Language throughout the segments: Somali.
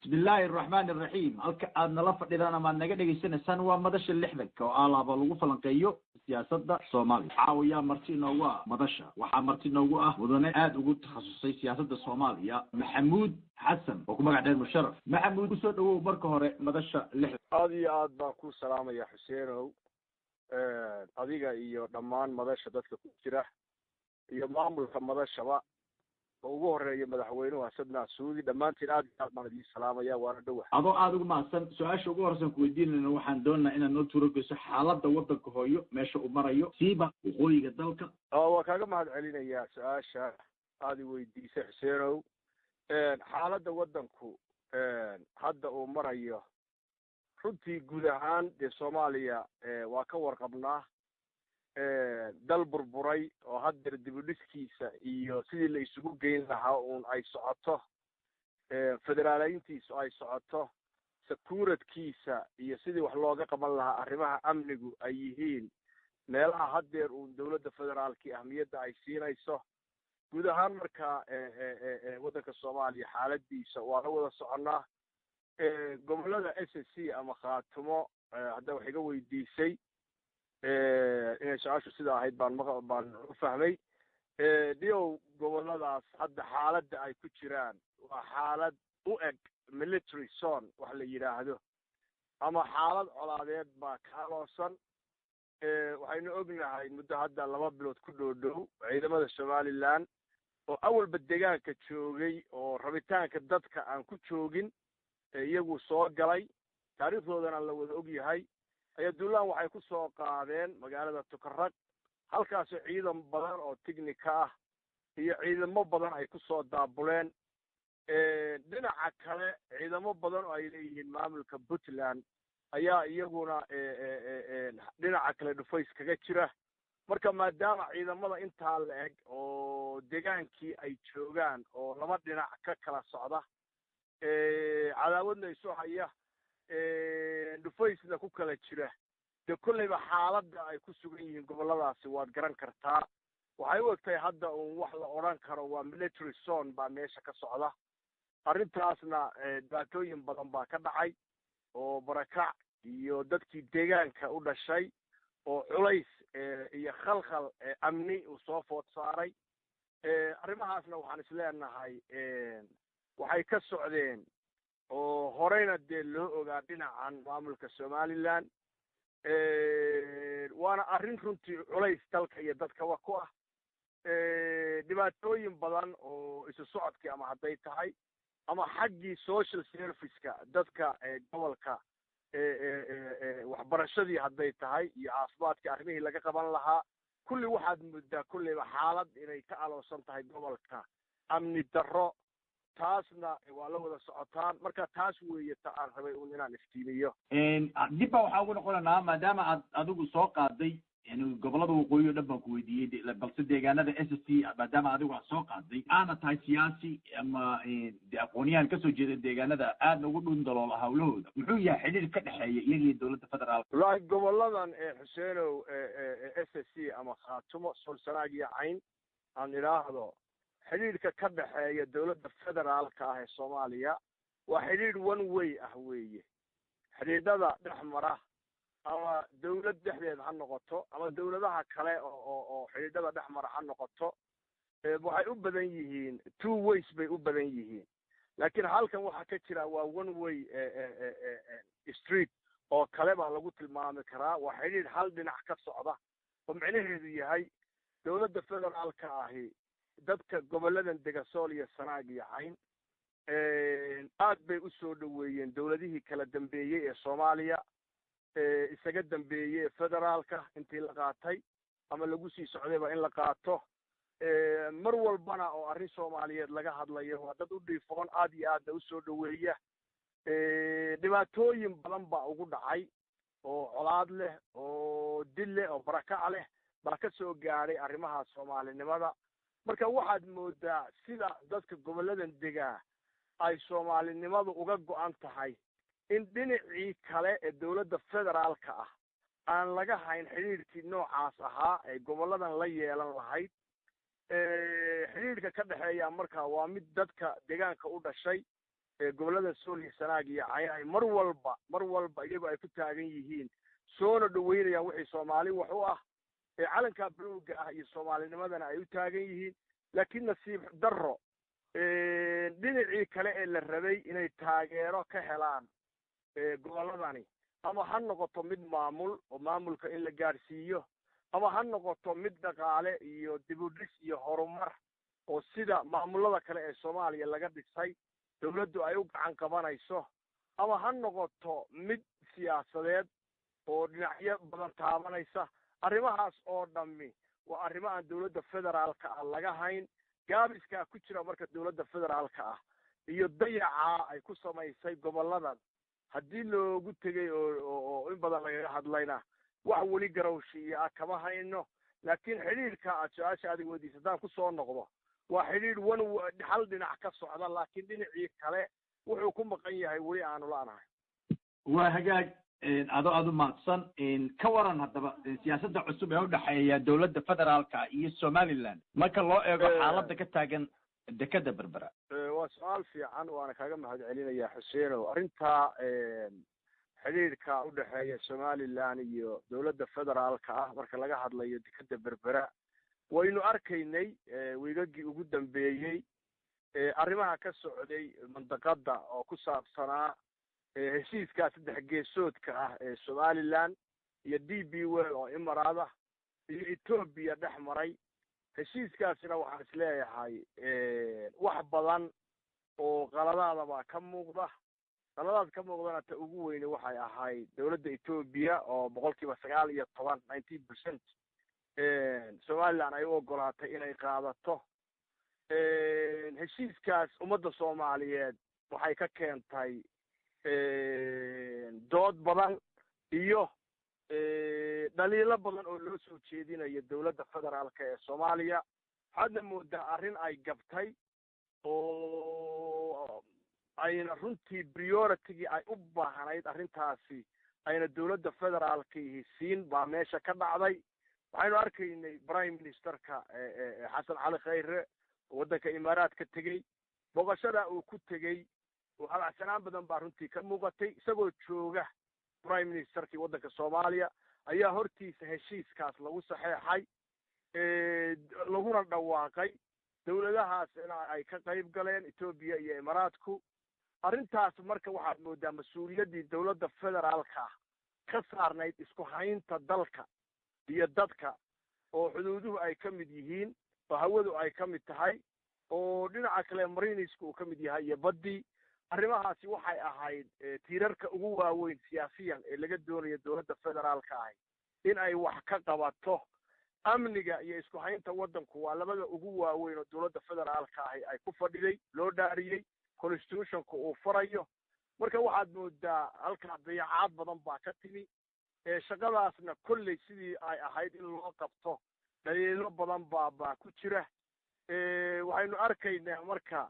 Bismillaahi araxmaani araxiim. Halka aad nala fadhidaan ama aad naga dhegaysanaysaan waa Madasha Lixdanka oo alaaba lagu falanqeeyo siyaasadda Soomaaliya. Caawiyaa marti inoogu ah madasha, waxaa marti inoogu ah mudane aada ugu takhasusay siyaasadda Soomaaliya, Maxamuud Xasan oo ku magac dheer Musharaf. Maxamuud, kusoo dhawow marka hore Madasha Lixdan. Aada iyo aad baan ku salaamaya, Xuseenow, adiga iyo dhammaan madasha dadka ku jira iyo maamulka madashaba oo ugu horeeya madaxweynuhu Asad Nacsuudi. Dhammaantiin aad iyo aad baan idiin salaamaya, waana dhowa. Adoo aada ugu mahadsan, su-aasha ugu horeysan kuweydiinayna waxaan doonaynaa inaad noo tuurogeyso xaaladda waddanka hooyo meesha uu marayo, siiba waqooyiga dalka. Waa kaaga mahad celinayaa su-aasha aada i weydiisay, Xuseenow. Xaaladda waddanku hadda uu marayo, runtii guud ahaan dee Soomaaliya waa ka warqabnaa, dal burburay oo haddeer dibudhiskiisa iyo sidii la isugu geyn lahaa uun ay socoto, federaaleyntiisu ay socoto, sakuuradkiisa iyo sidii wax looga qaban lahaa arrimaha amnigu ay yihiin meelaha haddeer uun dowladda federaalki ahmiyadda ay siinayso guud ahaan. Marka waddanka Soomaaliya xaaladiisa waa la wada soconnaa. Gobollada SSC ama Khaatumo hadda wax iga weydiisay, inay su-aashu sida ahayd baan maq baan u fahmay diow. Gobolladaas hadda xaaladda ay ku jiraan waa xaalad u eg military zone wax la yidhaahdo ama xaalad colaadeed baa kaaloosan. Waxaynu ognahay muddo hadda 2 bilood ku dhow dhow ciidamada Somaliland oo awalba deegaanka joogay oo rabitaanka dadka aan ku joogin iyagu soo galay, taariikhdoodana la wada og yahay, ayaa duulaan waxay ku soo qaadeen magaalada Tukaraq, halkaasoo ciidan badan oo tignika ah iyo ciidamo badan ay ku soo daabuleen. Dhinaca kale ciidamo badan oo ay leeyihiin maamulka Puntland ayaa iyaguna dhinaca kale dhufays kaga jira. Marka maadaama ciidamada intaa la eg oo degaankii ay joogaan oo laba dhinac ka kala socda, cadaawadna isu haya, dhufaysna ku kala jira, dee kolleyba xaaladda ay ku sugan yihiin gobolladaasi waad garan kartaa. Waxay u egtahay hadda uun wax la odhan karo waa military zone baa meesha ka socda. Arrintaasna dhibaatooyin badan baa ka dhacay oo barakac iyo dadkii deegaanka u dhashay oo culays iyo khalkhal amni uu soo food saaray. Arrimahaasna waxaan isleenahay waxay ka socdeen oo horeyna dee loo ogaa dhinacan maamulka Somaliland, waana arrin runtii culays dalka iyo dadkaba ku ah. Dhibaatooyin badan oo isu socodkii ama hadday tahay ama xaggii social serviceka dadka gobolka, waxbarashadii hadday tahay iyo caafimaadkii, arrimihii laga qaban lahaa kulli, waxaad muddaa kulleyba xaalad inay ka aloosan tahay gobolka amni darro. Taasna waa la wada socotaan. Marka taas weeye ta aan rabay un inaan iftiimiyo. Dib baa waxaa ugu noqonaynaa maadaama aad adigu soo qaaday, yani gobolada waqooyi o dhan baan ku weydiiyey, balse deegaanada SSC maadaama adigu aad soo qaaday, aana tahay siyaasi ama de aqoonyahan kasoo jeeda deegaanada aadna ugu dhun daloola hawlahooda, muxuu yahay xidhiir ka dhexeeya iyaga iyo dowladda federaalka? Wallaahi goboladan, Xuseenow, SSC ama Khaatumo, Sool, Sanaag iyo Cayn aan idhaahdo, xidhiidhka ka dhexeeya dowladda federaalka ah ee Soomaaliya waa xidhiidh one way ah weeye. Xidhiidhada dhex mara ama dawlad dhexdeed ha noqoto ama dawladaha kale oo xidhiidhada dhex mara ha noqoto, waxay u badan yihiin two ways bay u badan yihiin, laakiin halkan waxaa ka jira waa one way street oo kale baa lagu tilmaami karaa. Waa xidhiidh hal dhinac ka socda oo micnaheedu yahay dowladda federaalka ahi dadka goboladan dega, Sool iyo Sanaag iyo Cayn, aad bay u soo dhoweeyeen dowladihii kala dambeeyey ee Soomaaliya isaga dambeeyey ee federaalka intii la qaatay ama lagu sii socdayba in la qaato. Mar walbana oo arrin Soomaaliyeed laga hadlayo waa dad u dhiifoon, aad iyo aadna usoo dhoweeya. Dhibaatooyin badan baa ugu dhacay oo colaad leh oo dil leh oo barakac leh baa ka soo gaadhay arrimaha soomaalinimada. Marka waxaad moodaa sida dadka goboladan degaa ay soomaalinimadu uga go'an tahay in dhinacii kale ee dowladda federaalka ah aan laga hayn xidhiidhkii noocaas ahaa ee goboladan la yeelan lahayd. Xidhiidhka ka dhexeeya marka waa mid dadka deegaanka u dhashay. Gobollada Sool iyo Sanaag iyo Cayn ay mar walba iyagu ay ku taagan yihiin, soona dhaweynayaan wixii Soomaali wax u ah, ee calanka buluugga ah iyo soomaalinimadana ay u taagan yihiin. Laakiin nasiib darro, dhinacii kale ee la rabay inay taageero ka helaan gobolladani, ama ha noqoto mid maamul oo maamulka in la gaadhsiiyo, ama ha noqoto mid dhaqaale iyo dib u dhis iyo horumar oo sida maamulada kale ee Soomaaliya laga dhisay dawladdu ay u gacan qabanayso, ama ha noqoto mid siyaasadeed oo dhinacyo badan taabanaysa, arrimahaas oo dhammi waa arrimo aan dowladda federaalka ah laga hayn. Gaabiskaa ku jira marka dowladda federaalka ah iyo dayacaa ay ku samaysay gobolladan, haddii loogu tegay oo in badan lagaga hadlayna, wax weli garowshiiya ah kama hayno. Laakiin xidhiidhka aad su-aasha adig weydiisa haddaan kusoo noqdo, waa xidhiidh one hal dhinac ka socda, laakiin dhinacii kale wuxuu ku maqan yahay weli aanu la'nahay. Waa hagaag, adoo aada u mahadsan. Ka waran haddaba siyaasadda cusub ee udhexeeya dowladda federaalka iyo Somaliland marka loo eego xaaladda ka taagan dekeda Berbera? Waa su-aal fiican, waana kaaga mahad celinayaa, Xuseenow. Arrintaa xidhiidhka udhexeeya Somaliland iyo dowladda federaalka ah marka laga hadlayo dekeda Berbera, waynu arkaynay wiigagii ugu dambeeyey arrimaha ka socday mandaqada oo ku saabsanaa heshiiskaa saddex geesoodka ah ee Somaliland iyo DP World oo Imaraada iyo Etoobiya dhex maray. Heshiiskaasina waxaan isleeyahay wax badan oo qaladaada baa ka muuqda. Qaladaad ka muuqdana ta ugu weyne waxay ahayd dowladda Etoobiya oo 19%, 19%, Somaliland ay u ogolaatay inay qaadato heshiiskaas. Ummadda Soomaaliyeed waxay ka keentay dood badan iyo dhaliilo badan oo loo soo jeedinayo dowladda federaalka ee Soomaaliya. Waxaadna moodaa arrin ay gabtay oo ayna runtii priority-gii ay u baahnayd arrintaasi ayna dowladda federaalkiihi siin baa meesha ka dhacday. Waxaynu arkaynay prime ministerka Xasan Cali Khayre waddanka Imaaraadka tegey. Booqashada uu ku tegey oo habacsanaan badan baa runtii ka muuqatay. Isagoo jooga prime ministerkii waddanka Soomaaliya ayaa hortiisa heshiiskaas lagu saxeexay laguna dhawaaqay, dowladahaasna ay ka qayb galeen, Etoobiya iyo Imaaraadku. Arrintaas marka waxaad moodaa mas-uuliyaddii dowladda federaalka ka saarnayd isku haynta dalka iyo dadka, oo xuduuduhu ay ka mid yihiin, oo hawadu ay ka mid tahay, oo dhinaca kale marinisku uu ka mid yahay iyo baddii, arrimahaasi waxay ahayd tiirarka ugu waaweyn siyaasiyan ee laga doonayo dowladda federaalka ahi in ay wax ka qabato. Amniga iyo isku haynta waddanku waa labada ugu waaweyn oo dowladda federaalka ahi ay ku fadhiday, loo dhaariyey, constitutionka uu farayo. Marka waxaad moodaa halkaa dayacaad badan baa ka timi. Shaqadaasna kolley sidii ay ahayd in loo qabto dhaliilo badan baa ku jira. Waxaynu arkaynaa marka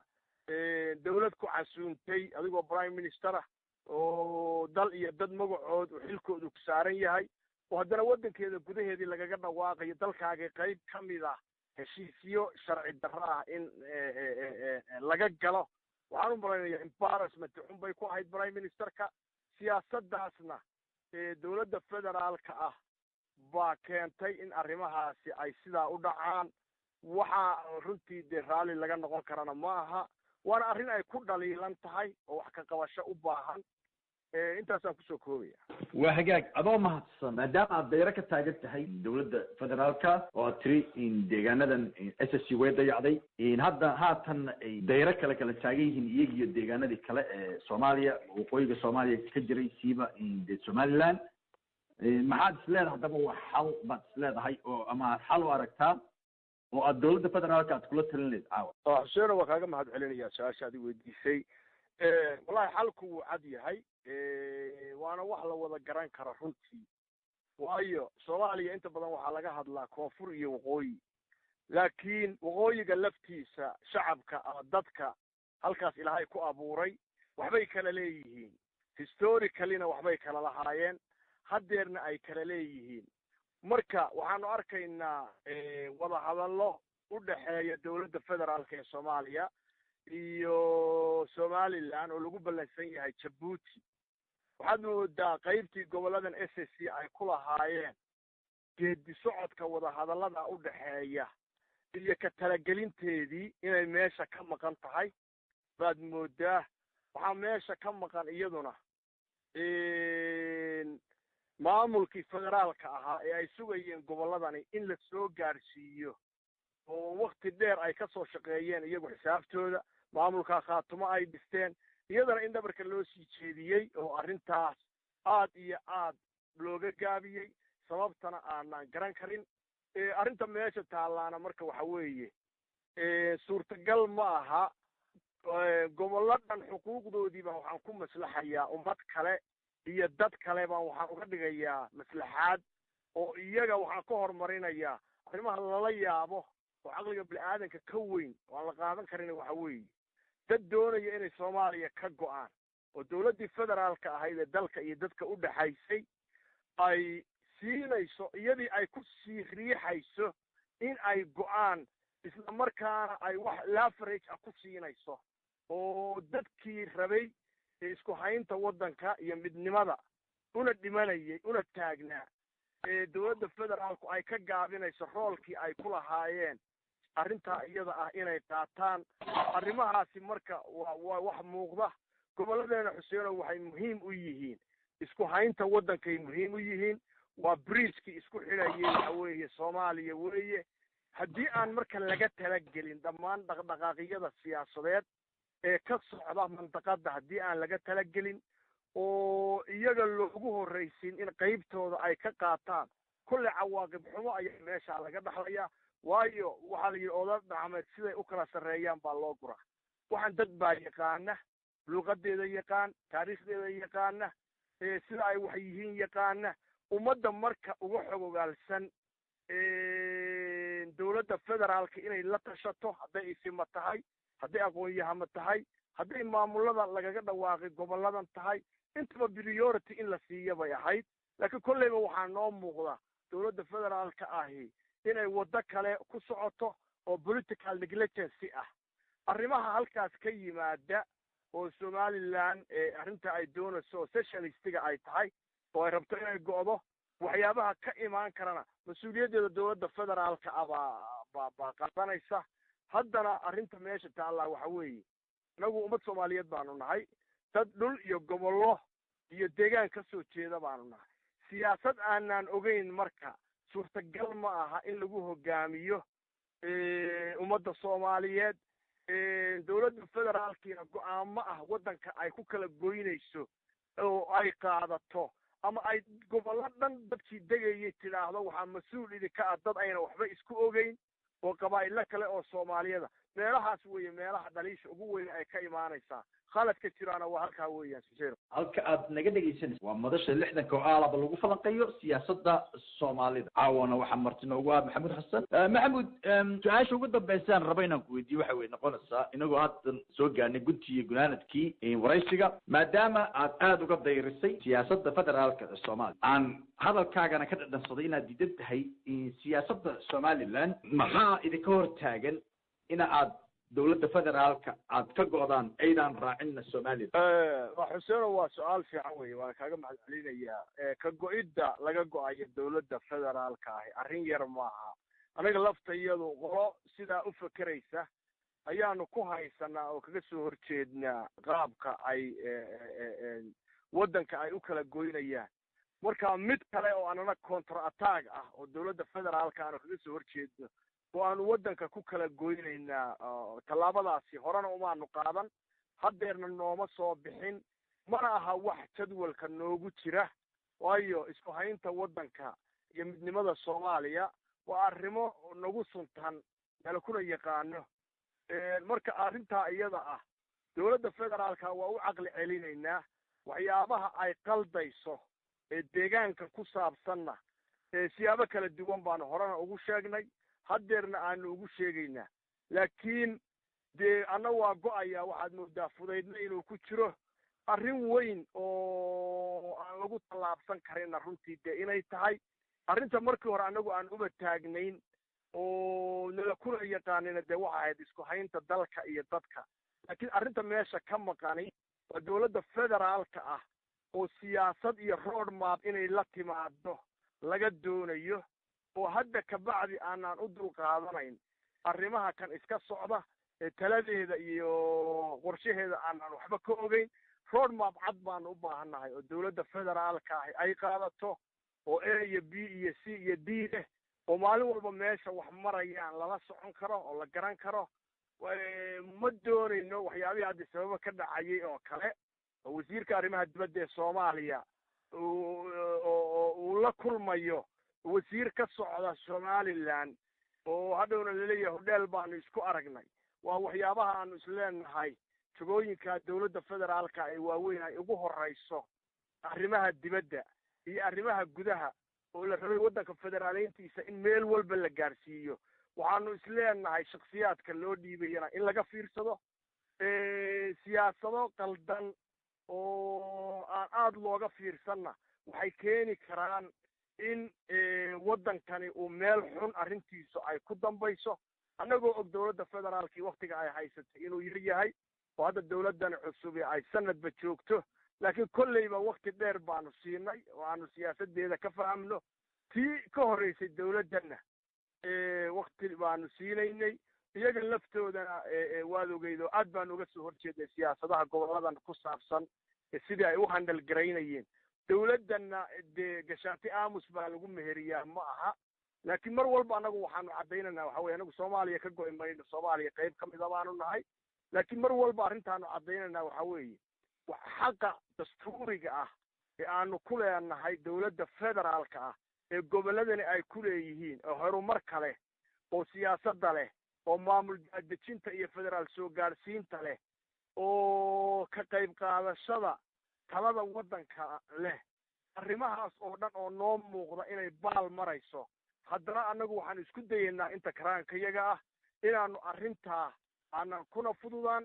dawlad ku casuuntay adigoo prime minister ah oo dal iyo dad magacood uu xilkoodu ku saaran yahay, oo haddana waddankeeda gudaheedii lagaga dhawaaqayo dalkaagii qayb ka mid ah heshiisyo sharci darro ah in laga galo. Waxaan u malaynayaa embarrassment xun bay ku ahayd prime ministerka. Siyaasaddaasna dowladda federaalka ah baa keentay in arrimahaasi ay sidaa u dhacaan. Waxaa runtii dee raalli laga noqon karana ma aha, waana arrin ay ku dhaliilan tahay oo wax ka qabasho u baahan. Intaasaan kusoo koobaya. Waa hagaag, adoo mahadsan. Maadaama aad dayro ka taagan tahay dowladda federaalka oo aad tiri deegaanadan SSC way dayacday, hadda haatan ay dayro kale kala taagan yihiin iyagiyo deegaanadii kale ee Soomaaliya, waqooyiga Soomaaliya ka jiray, siiba de Somaliland, maxaad is leedahay haddaba waa xal baad is leedahay oo ama aad xal u aragtaa oo aad dowladda federaalka aad kula talin leed caawa? Xuseeno, waa kaaga mahad celinaya su-aasha aad i weydiisay. Wallahi xalku wuu cad yahay, waana wax la wada garan kara runtii, waayo Soomaaliya inta badan waxaa laga hadlaa koonfur iyo waqooyi, laakiin waqooyiga laftiisa shacabka ama dadka halkaas Ilaahay ku abuuray waxbay kala leeyihiin, historicallyna waxbay kala lahaayeen, haddeerna ay kala leeyihiin. Marka waxaanu arkaynaa wada hadallo u dhexeeya dowladda federaalka ee Soomaaliya iyo Somaliland oo lagu ballansan yahay Jabuuti, waxaad moodaa qaybtii goboladan SSC ay ku lahaayeen geedi socodka wadahadallada u dhexeeya iyo ka talagelinteedii inay meesha ka maqan tahay baad moodaa. Waxaa meesha ka maqan iyaduna maamulkii federaalka ahaa ee ay sugayeen gobolladani in la soo gaadhsiiyo oo wakti dheer ay ka soo shaqeeyeen iyagu xisaabtooda, maamulkaa Khaatumo ay dhisteen, iyadana in dhabarka loo sii jeediyey oo arrintaas aad iyo aad looga gaabiyey, sababtana aanan garan karin. Arrinta meesha taallaana marka waxa weeye, suurtagal ma aha gobollo dhan xuquuqdoodii baan waxaan ku maslaxayaa ummad kale iyo dad kale baan waxaan uga dhigayaa maslaxaad, oo iyaga waxaan ka horumarinayaa arrimaha lala yaabo oo caqliga bini-aadanka ka weyn oo aan la qaadan karin. Waxa weeye dad doonaya inay Soomaaliya ka go'aan oo dowladdii federaalka ahayd ee dalka iyo dadka u dhexaysay ay siinayso, iyadii ay ku sii riixayso in ay go'aan, isla markaana ay wax leverage ah ku siinayso, oo dadkii rabay ee isku haynta waddanka iyo midnimada una dhimanayay una taagnaa ee dowladda federaalku ay ka gaabinayso roolkii ay ku lahaayeen arrintaa iyada ah inay qaataan. Arrimahaasi marka waa wax muuqda. Gobolladeena, Xuseenow, waxay muhiim u yihiin isku haynta waddankay muhiim u yihiin, waa bridgekii isku xidhayay waxa weeye Soomaaliya weeye. Haddii aan marka laga talagelin dhammaan dhaqdhaqaaqyada siyaasadeed ee ka socda mandaqada, haddii aan laga talagelin oo iyaga loogu horraysin in qaybtooda ay ka qaataan, kulle cawaaqib xumo ayaa meesha laga dhaxlayaa. Waayo, waxaa la yidhi oda dhaqameed siday u kala sarreeyaan baa loo guraa. Waxaan dad baa yaqaana, luuqadeeda yaqaan, taariikhdeeda yaqaana, sida ay wax yihiin yaqaana, ummadda marka uga xogogaalsan dowladda federaalka inay la tashato, hadday isima tahay, hadday aqoon-yahamo tahay, hadday maamulada lagaga dhawaaqay gobolladan tahay, intaba priority in la siiya bay ahayd. Laakiin kolleyba waxaa noo muuqda dowladda federaalka ahi inay waddo kale ku socoto oo political negligency ah. Arrimaha halkaas ka yimaada oo Somaliland arrinta ay doonayso oo secessionistiga ay tahay oo ay rabto inay go'do, waxyaabaha ka imaan karana mas-uuliyaddeeda dowladda federaalka ah baa qaadanaysa. Haddana arrinta meesha taallaa waxa weeye, inagu ummad Soomaaliyeed baanu nahay, dad dhul iyo gobollo iyo deegaan ka soo jeeda baanu nahay. Siyaasad aanaan ogeyn marka suurtagal ma aha in lagu hogaamiyo ummadda Soomaaliyeed. Dowladda federaalkiina go'aamo ah waddanka ay ku kala goynayso oo ay qaadato ama ay gobollo dhan dadkii degayay tidhaahdo waxaa mas-uul idinka ah dad ayna waxba isku ogeyn oo qabaa'ilo kale oo Soomaaliyada, meelahaas weeye meelaha dhaliisha ugu weyn ay ka imaanaysaa. Khaladka jiraana waa halkaa weeyaan, Xuseen. Halka aad naga dhegaysanaysa waa Madasha Lixdanka oo aalaba lagu falanqeeyo siyaasadda Soomaalida. Caawana waxaa marti noogu ah Maxamuud Xasan Maxamuud. Su-aasha ugu dambeysaan raba inaan ku weydiiyo waxa way noqonaysaa, inagoo haddan soo gaarnay guntii iyo gunaanadkii waraysiga, maadaama aad aada uga dayrisay siyaasadda federaalka ee Soomaaliya, aan hadalkaagana ka dhadhansaday inaad diidan tahay siyaasadda Somaliland, maxaa idinka hor taagan ina aad dowladda federaalka aad ka go'daan, aydaan raacinna Somaliland? Waa Xuseeno, waa su-aal fiican weye, waan kaaga mahad celinayaa. Ka go'idda laga go'ayo dowladda federaalka ahi arrin yar maaha. Anaga laftayadu qolo sidaa u fekeraysa ayaanu ku haysanaa oo kaga soo horjeednaa qaabka ay waddanka ay u kala goynayaan. Marka mid kale oo anana counter attack ah oo dowladda federaalka aanu kaga soo horjeedno oo aanu waddanka ku kala goynaynaa, tallaabadaasi horena umaanu qaadan, haddeerna nooma soo bixin, mana aha wax jadwalka noogu jira. Waayo, isku haynta waddanka iyo midnimada Soomaaliya waa arrimo nagu suntan meel kuna yaqaano. Marka arrintaa iyada ah dowladda federaalka waa u caqli celinaynaa. Waxyaabaha ay qaldayso ee deegaanka ku saabsanna siyaabo kala duwan baanu horena ugu sheegnay, haddeerna aanu ugu sheegaynaa. Laakiin dee anna waa go'ayaa, waxaad moodaa fudaydna inuu ku jiro, arrin weyn oo aan lagu tallaabsan karinna runtii dee inay tahay. Arrinta markii hore annagu aan uba taagnayn oo nala kuna yaqaanina dee waxa ahayd isku haynta dalka iyo dadka. Laakiin arrinta meesha ka maqani waa dowladda federaalka ah oo siyaasad iyo road map inay la timaado laga doonayo, oo hadda kabacdi aanaan u dulqaadanayn arrimaha kan iska socda ee taladeeda iyo qorshaheeda aanaan waxba ka ogeyn. Road map cad baanu u baahannahay oo dowladda federaalka ahi ay qaadato, oo A iyo B iyo C iyo D leh, oo maalin walba meesha wax marayaan lala socon karo oo la garan karo. Ma doonayno waxyaabihii hadda sababa ka dhacayay oo kale, oo wasiirka arrimaha dibadda ee Soomaaliya uu la kulmayo wasiir ka socda Somaliland, oo hadhowna laleeyahay hodheel baanu isku aragnay. Waa waxyaabaha aanu isleenahay jagooyinka dowladda federaalka ee waaweyn ay ugu horeyso arrimaha dibadda iyo arrimaha gudaha, oo la rabay waddanka federaaleyntiisa in meel walba la gaarsiiyo. Waxaanu isleenahay shaksiyaadka loo dhiibayana in laga fiirsado, siyaasado qaldan oo aan aada looga fiirsanna waxay keeni karaan in waddankani uu meel xun arrintiisu ay ku dambayso. Annagoo og dowladda federaalkii waktiga ay haysatay inuu yar yahay, oo hadda dowladdan cusubi ay sanadba joogto, laakiin kolleyba wakti dheer baanu siinay oo aanu siyaasadeeda ka fahamno. Tii ka horreysay dowladdanna wakti baanu siinaynay, iyaga laftoodana waad ogeyd oo aad baanu uga soo horjeednay siyaasadaha gobolladan ku saabsan sidii ay u handal garaynayeen. Dowladdanna dee gashaati aamus baa lagu meheriyaa ma aha, laakiin mar walba annagu waxaanu caddaynanaa waxa weye anagu Soomaaliya ka go'i mayno, Soomaaliya qayb ka mida baanu nahay. Laakiin mar walba arrintaanu caddaynanaa waxa weeye xaqa dastuuriga ah ee aanu ku leenahay dowladda federaalka ah ee gobolladani ay ku leeyihiin, oo horumar kale oo siyaasadda leh, oo maamul dejinta iyo federaal soo gaadhsiinta leh, oo ka qayb qaadashada talada waddanka leh. Arrimahaas oo dhan oo noo muuqda inay baal marayso, haddana annagu waxaanu isku dayaynaa inta karaankayaga ah inaanu arrintaa aanan kuna fududaan,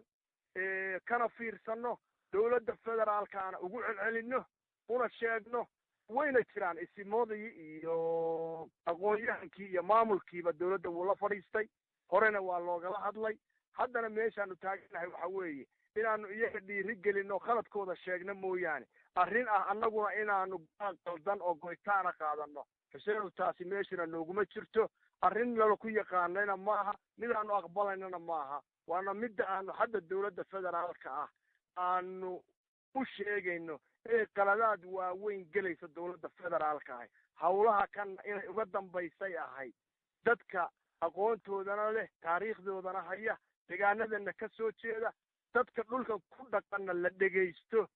kana fiirsanno, dowladda federaalkaana ugu celcelinno una sheegno. Wayna jiraan isimadii iyo aqoon-yahankii iyo maamulkiiba dowladda wuu la fadhiistay, horena waa loogala hadlay. Haddana meeshaanu taaganahay waxa weeye inaanu iyaga dhiiri gelinno, khaladkooda sheegno mooyaane arrin ah annaguna inaanu go-aan qaldan oo goytaana qaadano, Xuseenow, taasi meeshuna nooguma jirto. Arrin lala ku yaqaanayna maaha, midaanu aqbalaynana maaha. Waana midda aanu hadda dowladda federaalka ah aanu u sheegayno inay qaladaad waaweyn gelayso dowladda federaalka ahi, hawlaha kanna inay uga dambaysay ahayd dadka aqoontoodana leh, taariikhdoodana haya, deegaanadana ka soo jeeda, dadka dhulkan ku dhaqanna la dhegaysto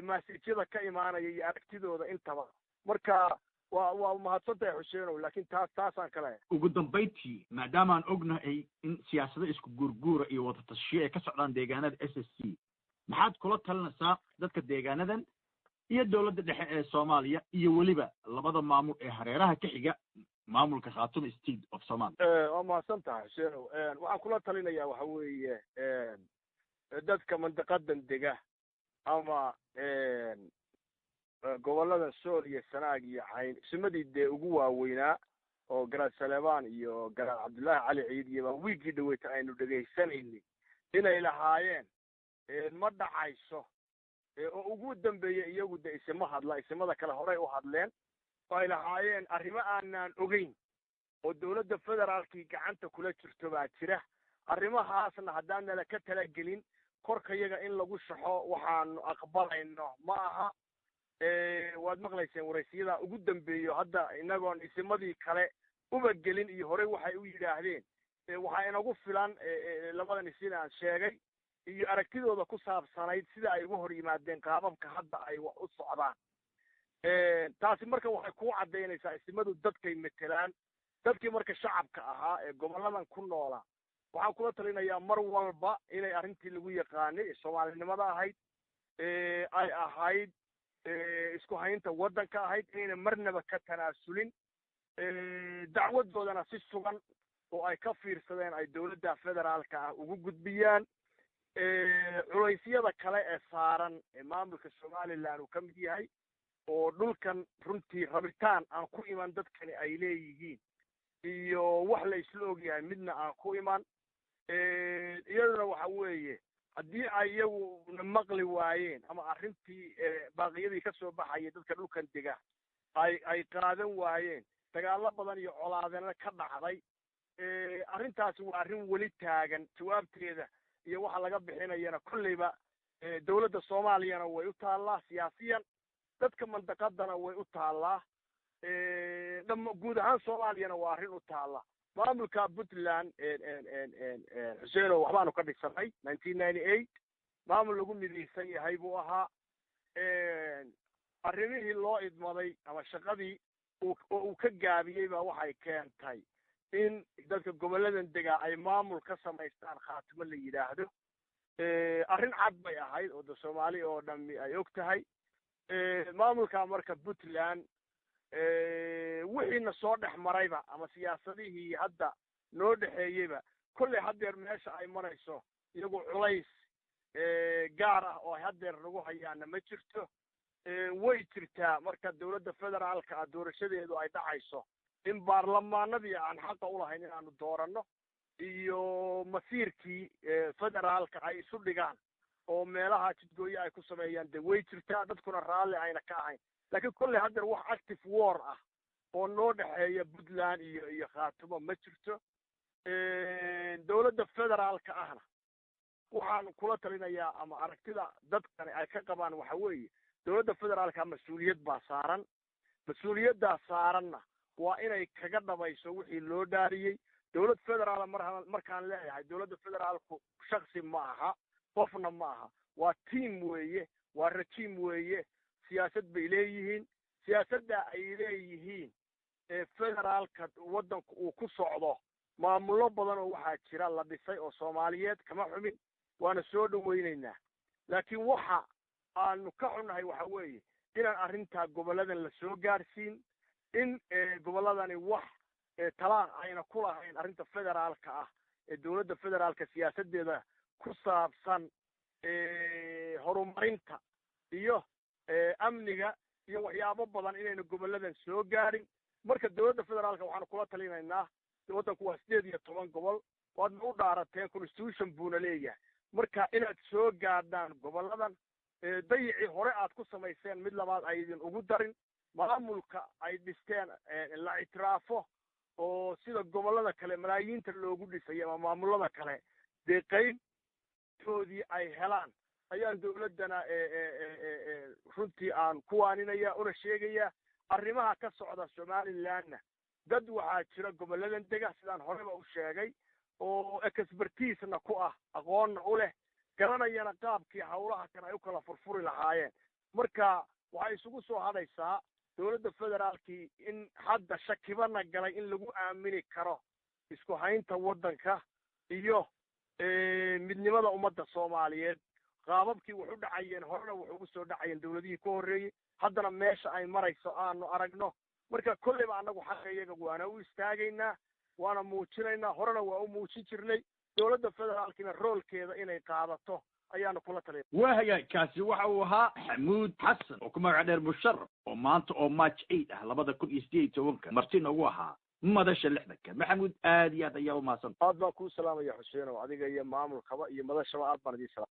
maasiijyada ka imaanaya iyo aragtidooda intaba. Marka waa mahadsantahay Xuseenow, laakiin taasaan ka leeyahay. Ugu dambayntii, maadaamaan ognahay in siyaasado isku guurguura iyo wadatashiyo ay ka socdaan deegaanada SSC, maxaad kula talinaysaa dadka deegaanadan iyo dowladda dhexe ee Soomaaliya iyo weliba labada maamul ee hareeraha ka xiga maamulka Khaatumo State of Somalia? Waa mahadsan tahay Xuseenow. Waxaan kula talinayaa waxa weeye dadka mandaqadan dega ama gobollada Sool iyo Sanaag iyo Cayn, isimadii dee ugu waaweynaa oo Garaad Saleebaan iyo Garaad Cabdullaahi Cali Ciid iyo baa wiigii dhaweyta aynu dhegaysanaynay inay lahaayeen ma dhacayso, oo ugu dambeeyey iyagu de isima hadla, isimada kale horey u hadleen, oo ay lahaayeen arrimo aanaan ogeyn oo dowladda federaalkii gacanta kula jirto baa jira. Arrimahaasna haddaan nala ka talagelin korkayaga in lagu shaxo waxaanu aqbalayno ma aha. Waad maqlayseen waraysiyada ugu dambeeyo hadda inagoon isimadii kale uba gelin iyo horey waxay u yidhaahdeen. Waxaa inagu filan labadan isin aan sheegay iyo aragtidooda ku saabsanayd sida ay uga hor yimaadeen qaababka hadda ay wax u socdaan. Taasi marka waxay ku caddaynaysaa isimadu dadkay metelaan, dadkii marka shacabka ahaa ee gobolladan ku noolaa. Waxaan kula talinayaa mar walba inay arrintii lagu yaqaanay ee soomaalinimada ahayd, ay ahayd isku haynta waddanka ahayd, inayna marnaba ka tanaasulin, dacwadoodana si sugan oo ay ka fiirsadeen ay dowladda federaalka ah ugu gudbiyaan. Culaysyada kale ee saaran ee maamulka Somaliland uu ka mid yahay, oo dhulkan runtii rabitaan aan ku iman dadkani ay leeyihiin iyo wax la isla ogyahay midna aan ku iman, Iyaduna waxa weeye, haddii ay iyaguna maqli waayeen ama arrintii baaqiyadii ka soo baxayay dadka dhulkan dega ay qaadan waayeen, dagaallo badan iyo colaadena ka dhacday, arrintaasi waa arrin weli taagan. Jawaabteeda iyo waxa laga bixinayana kolleyba dowladda Soomaaliyana way u taallaa, siyaasiyan dadka mandaqadana way u taallaa, dham guud ahaan Soomaaliyana waa arrin u taalla. Maamulka Puntland, Xuseeno, waxbaanu ka dhisanay 1998. Maamul lagu midaysan yahay buu ahaa. Arrimihii loo idmaday ama shaqadii oo uu ka gaabiyey baa waxay keentay in dadka gobolladan degaa ay maamul ka samaystaan Khaatimo la yidhaahdo. Arrin cad bay ahayd oo da Soomaali oo dhami ay og tahay. Maamulka marka Puntland, wixiina soo dhex marayba ama siyaasadihii hadda noo dhexeeyeyba, kolley haddeer meesha ay marayso iyagu culays gaar ah oo ay haddeer nagu hayaana ma jirto. Way jirtaa marka dowladda federaalka ah doorashadeedu ay dhacayso in baarlamaanadii aan xaqa ulahayn inaanu dooranno iyo masiirkii federaalka ay isu dhigaan oo meelaha jidgooye ay ku sameeyaan, de way jirtaa, dadkuna raalli ayna ka ahayn. Laakiin kolley haddeer wax active war ah oo noo dhexeeya Puntland iyo Khaatumo ma jirto. Dowladda federaalka ahna waxaan kula talinayaa, ama aragtida dadkani ay ka qabaan waxa weeye, dowladda federaalka mas-uuliyad baa saaran. Mas-uuliyaddaa saaranna waa inay kaga dhabayso wixii loo dhaariyey. Dowlad federaala mar markaan leeyahay, dowladda federaalku shaksi ma aha, qofna ma aha, waa team weeye, waa regime weeye. Siyaasad bay leeyihiin. Siyaasadda ay leeyihiin ee federaalka waddanku uu ku socdo, maamullo badan oo waxaa jira la dhisay oo Soomaaliyeed, kama xumin, waana soo dhaweynaynaa. Laakiin waxa aanu ka xunnahay waxa weeye inaan arrintaa gobolladan la soo gaadhsiin, in gobolladani wax talaa ayna ku lahayn arrinta federaalka ah ee dowladda federaalka siyaasaddeeda ku saabsan horumarinta iyo amniga iyo waxyaabo badan inayna gobolladan soo gaadhin. Marka dowladda federaalka waxaanu kula talinaynaa, waddanku waa 18 gobol, waadna u dhaarateen, constitution buuna leeyahay, marka inaad soo gaadhaan gobolladan. Dayicii hore aad ku samayseen mid labaad ay idin ugu darin. Maamulka ay dhisteen la ictiraafo oo sida gobollada kale malaayiinta loogu dhisay ama maamulada kale dee qaybtoodii ay helaan ayaan dowladdana runtii aan ku waaninaya una sheegaya. Arrimaha ka socda Somalilandna, dad waxaa jira gobolladan dega, sidaan horeba u sheegay, oo expertise-na ku ah, aqoonna u leh, garanayana qaabkii hawlaha kan ay u kala furfuri lahaayeen. Marka waxay isugu soo hadhaysaa dowladda federaalkii in hadda shakibana galay in lagu aamini karo isku haynta waddanka iyo midnimada ummadda Soomaaliyeed. Qaababkii wax u dhacayeen horena wax ugu soo dhacayeen dowladihii ka horreeyey, haddana meesha ay marayso aanu aragno. Marka kolleyba annagu xaqa iyaga waana u istaagaynaa, waana muujinaynaa, horena waa u muujin jirnay. Dowladda federaalkiina roolkeeda inay qaadato ayaanu kula talin. Waa hagaag. Kaasi waxa uu ahaa Xamuud Xasan oo ku magac dheer Musharaf, oo maanta oo March 8 ah 2018-ka marti noogu ahaa Madasha Lixdanka. Maxamuud, aad iyo aad ayaa umahadsan. Aad baan kuu salaamaya, Xuseenow, adiga iyo maamulkaba iyo madashaba aad baan idiin salaam.